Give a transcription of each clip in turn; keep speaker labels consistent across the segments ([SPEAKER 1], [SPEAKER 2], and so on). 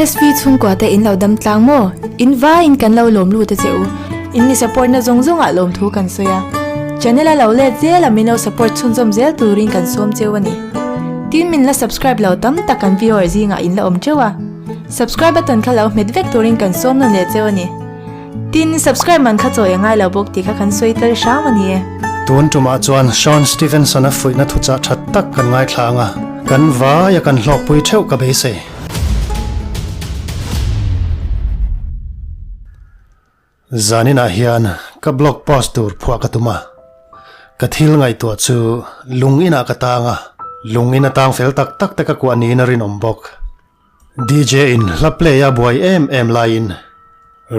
[SPEAKER 1] SV chhungkua te in lo dam tlang maw? In vaiin kan lo lawm lut a che u. In mi support na zawng zawng ah lawmthu kan sawi a. Channel a lo let zel a min lo support chhunzawm zel turin kan sawm cheu a ni. Tin min la subscribe lo tam tak kan viewer zingah in la awm teuh a. Subscribe button kha lo hmet vek turin kan sawm nawn leh cheu a ni. Tin, subscribe man kha chawi a ngai lo bawk tih kha kan sawi tel hram a ni e.
[SPEAKER 2] Tun tumah chuan Sean Stevenson-a fuihna thuchah tha tak kan ngaithla ang a, kan vaia kan hlawkpui theuh ka beisei. Zaninah hian ka blog post tur phuah ka tum a, ka thil ngaihtuah chu lung inah ka tang a, lung in atang fel tak tak te ka kuah niin a rinawm bawk. DJ in hla play a buai em em laiin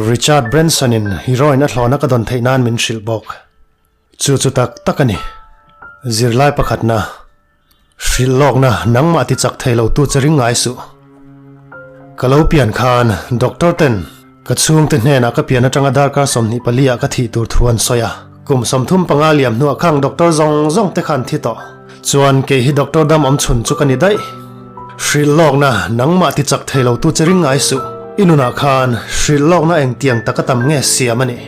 [SPEAKER 2] Richard Branson in heroin a thlawna ka dawn theih nan min hrilh bawk. Chu chu tak tak a ni. Zirlai pakhatna, Hrilh lawkna nangmah ti chak thei lo tu che ring ngai suh. Ka lo pian khan doctor ten ka chhungte hnenah ka pian atanga darkar 24 ah ka thih tur thu an sawi a. Kum 35 liam hnuah khang doctor zawng zawng te khan thi tawh. Chuan kei hi doctor dam awm chhun chu ka ni daih. Hrilh lawkna nangmah ti chak thei lo tu che ring ngai suh. I nunah khan hrilh lawkna engtiang taka tam nge siam a nih.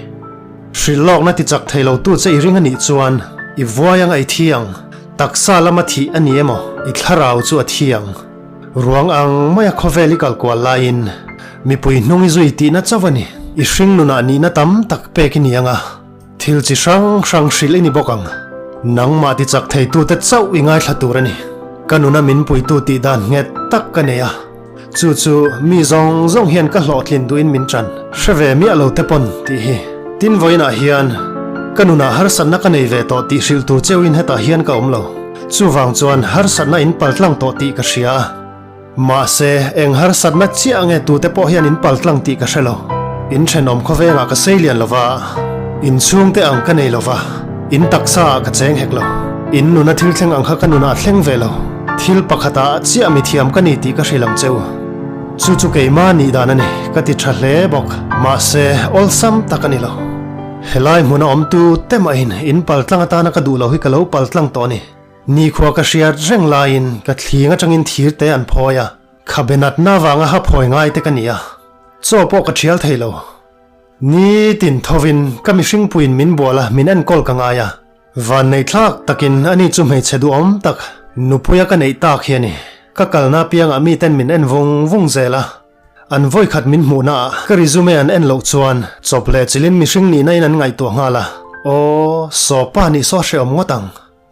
[SPEAKER 2] Hrilh lawkna ti chak thei lo tu che i ring a nih chuan i vuai anga i thi ang. Taksa lama thih a ni emaw i thlarau chu a thi ang. Ruang ang maia khawvel i kal kual laiin mipui hnung i zui tihna chauh a ni. I hring nunah nihna tam tak pek i ni ang a, thil chi hrang hrang hrilh i ni bawk ang. Nangmah ti chak theitute chauh i ngaithla tur a ni. Ka nuna min puitu tih dan nghet tak ka nei a, chu chu mi zawng zawng hian ka hlawhtlin duhin min ṭan hre ve miah lo te pawn tih hi. Tin vawiinah hian ka nunah harsatna ka nei ve tawh tih hrilh tur cheuhin hetah hian ka awm lo. Chuvang chuan harsatna in paltlang tawh tih ka hria a, mahse eng harsatna chiah nge tute pawh hian in paltlang tih ka hre lo. In thenawm khawvengah ka sei lian lova, in chhungte ang ka nei lova, in taksa ah ka cheng hek lo. In nuna thil thleng ang kha ka nunah a thleng ve lo. Thil pakhatah chiah mithiam ka ni tih ka hrilh ang che u. Chu chu keimah nih dan a ni, ka ti tha hle bawk. Mahse awlsam tak a ni lo. Helai hmuna awmtu te mahin in paltlang atana ka duh lo hi ka lo paltlang tawh a ni. Nikhua ka hriat reng laiin ka thling atangin thir te an phawi a, khabe natna avanga ha phawi ngai te ka ni a, chaw pawh ka thial thei lo. Nitin thovin ka mihring puiin min bual a, min enkawl ka ngai a. Vanneih thlak takin ani chu hmeichhe duhawm tak nupuia ka neih tak hi a ni. Ka kalna apiangah miten min en vung vung zel a. An vawikhat min hmuhna ah ka resume an en loh chuan chawp leh chilin mihring nihna in an ngaihtuah nghal a, aw sawpa nih saw hrehawm ngawt ang.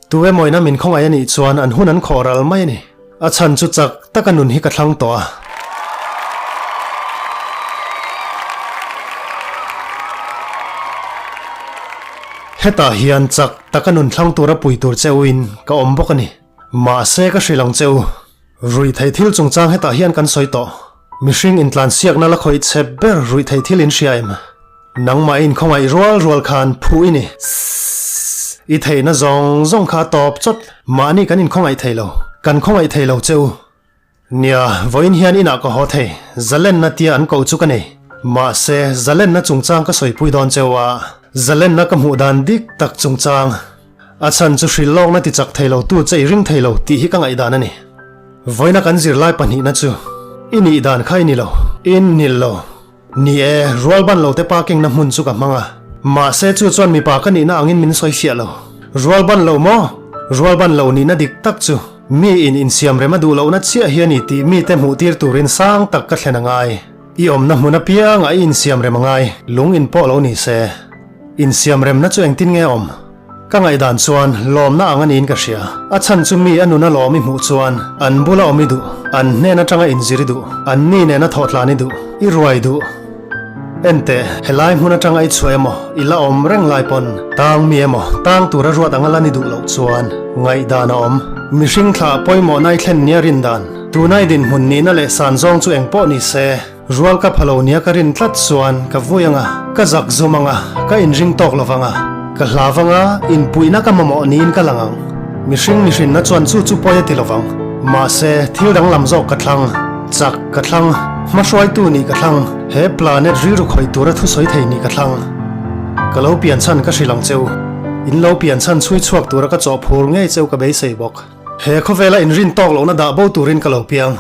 [SPEAKER 2] Tu emawina min khawngaih a nih chuan an hun an khawh ral mai a ni. A chhan chu chak taka nun hi ka thlang tawh a. Hetah hian chak taka nun thlang tura pui tur che u in ka awm bawk a ni. Mahse ka hrilh ang che u. Ruihtheih thil chungchang hetah hian kan sawi tawh. Mihring intlansiakna la khawih chhe ber ruihtheih thil in hria em? Nangmah in khawngaih rual rual khan phu i ni. I theihna zawng zawng kha a tawp chawt. Mahni kan inkhawngaih thei lo. Kan khawngaih thei lo che u. Nia, vawiin hian inah ka haw thei. Zalenna tia an koh chu ka nei. Mahse, zalenna chungchang ka sawipui dawn che u a. Zalenna ka hmuh dan dik tak chungchang. A chhan chu hrilh lawkna ti chak thei lo tu che i ring thei lo tih hi ka ngaihdan a ni. Vawiina kan zirlai pahnihna chu i nih dan kha i ni lo. In nil lo. Ni e, rual ban lo te parking na hmun chu ka hmang a. Mahse chu chuan mipa ka nihna angin min sawi fiah lo. Rual ban lo maw? Rual ban lo nihna dik tak chu mi in insiam rem a duh lohna chiah hi a ni tih mite hmuh tir turin sang tak ka thlen a ngai. I awmna hmun apiangah i insiam rem a ngai. Lung in pawh lo ni se. Insiamremna chu engtin nge awm? Ka ngaihdan chuan lawmna ang a niin ka hria. A chhan chu mi a nuna lawm i hmuh chuan an bula awm i duh, an hnen atanga inzir i duh, an ni nena thawhtlan i duh, i ruai duh. Enteh, helai hmun atanga i chhuah emaw, i la awm reng lai pawn, tang mi emaw, tang tura ruat anga lan i duh loh chuan ngaihdan a awm. Mihring thlah pawimawhna i thlen nia rindan, tuna i dinhmun nihna leh san zawng chu engpawh ni se, Rual ka pha lo nia ka rin tlat chuan ka vui anga, ka zak zum anga, ka inring tawk lo vanga, ka hla vanga, inpuihna ka mamawh niin ka lang ang. Mihring mihrinna chuan chu chu pawi a ti lo vang. Mahse, thil danglam zawk ka thlang, chak ka thlang, hmahruaitu nih ka thlang, he planet rilru khawih tura thusawi thei nih ka thlang. Ka lo pian chhan ka hrilh ang cheu. In lo pian chhan chhui chhuak tura ka chawh phur ngei cheu ka beisei bawk. He khawvela inrin tawk lohna dah bo turin ka lo piang.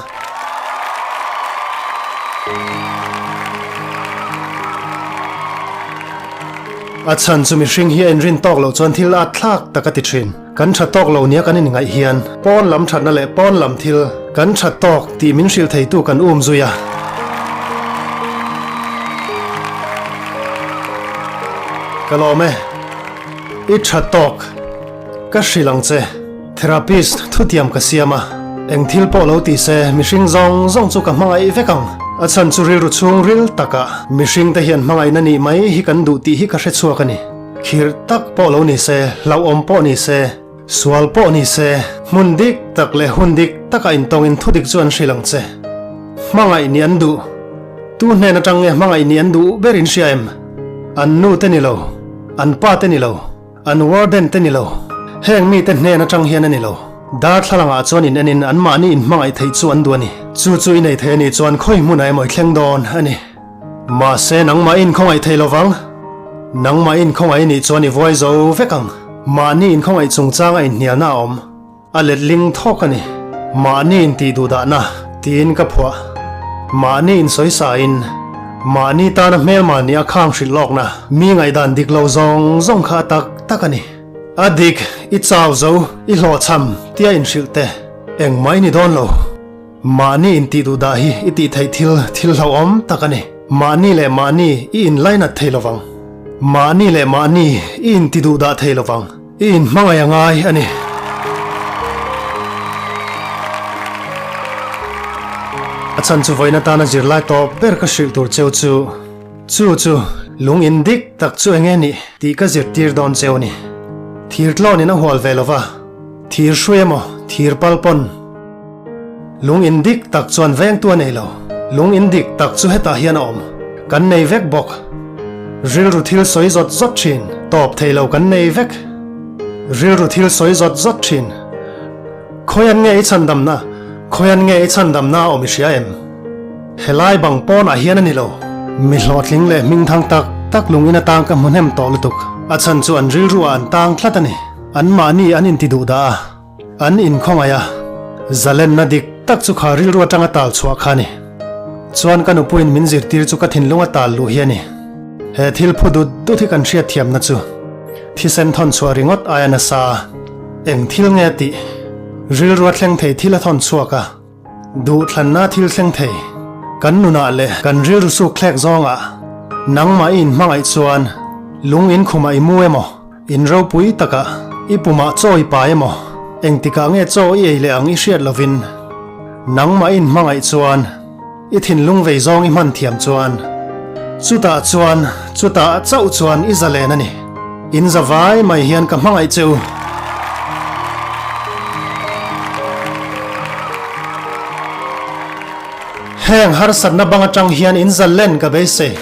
[SPEAKER 2] A chhan chu mihring hi a inrin tawk loh chuan thil at thlak tak a ti thin. Kan tha tawk lo nia kan inngaih hian pawn lam thatna leh pawn lam thil kan tha tawk tih min hrilh theitu kan um zui a. Ka lawm e. I tha tawk. Ka hrilh ang che. Therapist thutiam ka siam a, eng thil pawh lo ti se mihring zawng zawng chu ka hmangaih vek ang. A chhan chu rilru chhung ril takah mihring te hian hmangaihna nih mai hi kan duh tih hi ka hre chhuak a ni. Khirh tak pawh lo ni se, hlauhawm pawh ni se, sual pawh ni se, hmun dik tak leh hun dik takah intawngin thudik chu an hrilh ang che. Hmangaih nih an duh. Tu hnen atang nge hmangaih nih an duh ber in hria em? An nu te ni lo, an pa te ni lo. An warden te ni lo. Heng mite hnen atang hian a ni lo. Darthlalang ah chuan in enin an mahni in hmangaih theih chu an duh a ni. Chu chu i nei thei a nih chuan khawi hmunah emaw i thleng dawn a ni. Mahse nangmah in khawngaih thei lovang. Nangmah in khawngaih nih chuan i vuai zo vek ang. Mahni in khawngaih chungchanga inhnialna a awm. A letling thawk a ni. Mahni in tih duh dahna tiin ka phuah. Mahni in sawi sa in, mahni tana hmelma nia khang hrilh lawkna mi ngaihdan dik lo zawng zawng kha a tak tak a ni. A dik, i chau zo, i hlawhchham tia inhrilh te engmah i ni dawn lo. Mahni in tih duh dah hi i tih theih thil thil hlauhawm tak a ni. Mahni leh mahni i inlainat thei lovang. Mahni leh mahni i inti duh dah thei lovang. I inhmangaih a ngai a ni. A chhan chu vawiin atana zirlai tawp ber ka hrilh tur cheu chu, chu chu lung in dik tak chu eng nge nih tih ka zirtir dawn cheu a ni. Thir tlawn in a hual ve lova, thir hrui emaw thir pal pawn lung in dik tak chuan vengtu a nei lo. Lung in dik tak chu hetah hian a awm. Kan nei vek bawk. Rilru thil sawi zawt zawt thin. Tawp thei lo kan nei vek. Rilru thil sawi zawt zawt thin. Khawian nge i chhandamna? Khawian nge i chhandamna a awm i hria em? Helai bang pawnah hian a ni lo. Mi hlawhtling leh hmingthang tak tak lungin atang ka hmu hnem tawh lutuk. A chhan chu an rilruah an tang tlat a ni. Anmahni an inti duh dah a. An inkhawngaih a, zalenna dik tak chu kha rilru atanga tal chhuah kha a ni. Chuan ka nupuiin min zirtir chu ka thinlung a tal luh hi a ni. He thil phu dut dut hi kan hriatthiamna chu thisen thawn chhuah ringawt aia nasa a, eng thil nge tih rilru a thleng thei thil a thawn chhuak a. Duhthlanna thil thleng thei, kan nunah leh kan rilru suk thlek zawngah nangmah i inhmangaih chuan lung in khumah i mu emaw, in ropui takah i pumah chaw i pai emaw, engtikah nge chaw i ei leh ang i hriat lovin nangmah i inhmangaih chuan i thinlung vei zawng i hman thiam chuan chutah chuan chutah chauh chuan i zalen a ni. In za vai mai hian ka hmangaih che u. Heng harsatna bang atang hian in za len ka beisei.